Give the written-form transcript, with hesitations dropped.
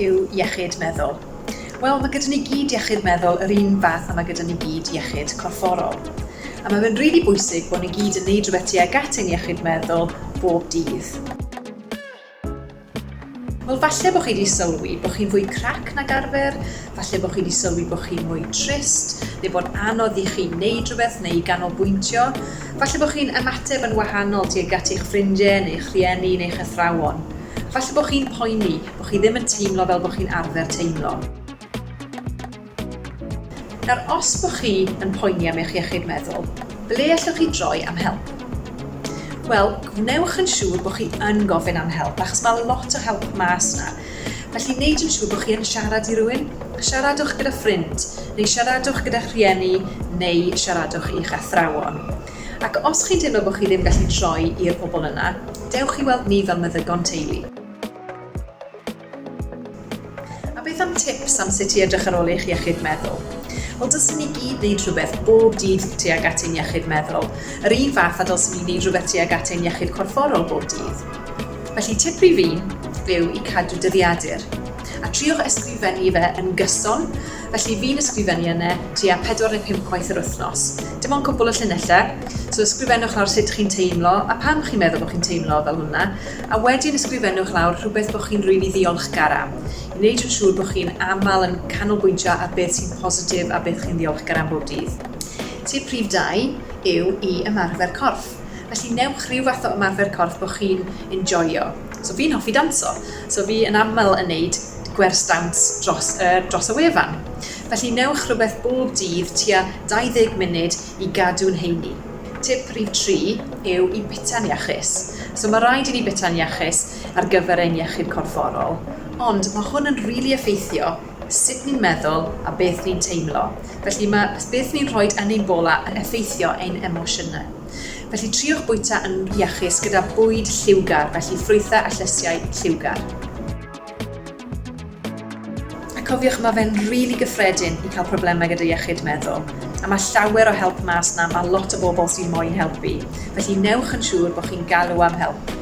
yw iechyd meddwl? Wel, mae gyda ni gyd iechyd meddwl yr un fath a mae gyda ni gyd iechyd corfforol. A mae fe'n rili bwysig bod ni gyd yn neud rhywbeth tuag at ein iechyd meddwl bob dydd. Wel, falle bod chi wedi sylwi bod chi'n fwy crac nag arfer, falle bod chi wedi sylwi bod chi'n mwy trist, neu bod anodd i chi wneud rhywbeth neu i ganolbwyntio. Falle bod chi'n ymateb yn wahanol tuag at eich ffrindiau neu'ch rhieni neu'ch athrawon. Falle bod chi'n poeni bod chi ddim yn teimlo fel bod chi'n arfer teimlo. Nawr, os bod chi yn poeni am eich iechyd meddwl, ble allwch chi droi am help? Wel, gwnewch yn siŵr bod chi yn gofyn am help, achos mae lot o help mas 'na. Felly, wneud yn siŵr bod chi yn siarad i rywun, siaradwch gyda ffrind, neu siaradwch gyda'ch rhieni, neu siaradwch i'ch athrawon. Ac os chi'n teimlo bod chi ddim gallu troi i'r pobl yna, dewch i weld ni fel meddygon teulu. A beth am tips am sut i edrych ar ôl eich iechyd meddwl? Wel, dylswn ni gyd wneud rhywbeth bob dydd tuag at ein iechyd meddwl, yr un fath a dylswn ni wneud rhywbeth tuag at ein iechyd corfforol bob dydd. Felly, tip rhif un yw i cadw dyddiadur. A triwch ysgrifennu fe yn gyson, felly fi'n ysgrifennu yna tua 4 neu 5 gwaith yr wythnos. Dim ond cwpl o llinellau, so ysgrifennwch lawr sut chi'n teimlo a pam chi'n meddwl bod chi'n teimlo fel hwnna, A wedyn ysgrifennwch lawr rhywbeth bod chi'n rili ddiolchgar am, i wneud yn siŵr bod chi'n aml yn canolbwyntio ar beth sy'n positif a beth chi'n ddiolchgar am bob dydd. Tip rhif dau yw i ymarfer corff. Felly newch rhyw fath o ymarfer corff bod chi'n enjoio. So fi'n hoffi danso, so fi yn aml yn neud gwers dawns dros y, dros y wefan. Felly newch rhywbeth bob dydd tua 20 munud i gadw'n heini. Tip rhif 3 yw i bita'n iachus. So mae rhaid i ni bita'n iachus ar gyfer ein iechyd corfforol, ond mae hwn yn rili effeithio sut ni'n meddwl a beth ni'n teimlo. Felly mae beth ni'n rhoi yn ein bola yn effeithio ein emosiynau. Felly triwch bwyta yn iachus gyda bwyd lliwgar, felly ffrwythau a llysiau lliwgar. A cofiwch, mae fe'n rili gyffredin i cael problemau gyda iechyd meddwl. A mae llawer o help mas 'na, mae lot o bobl sy'n moyn helpu. Felly newch yn siŵr bod chi'n galw am help.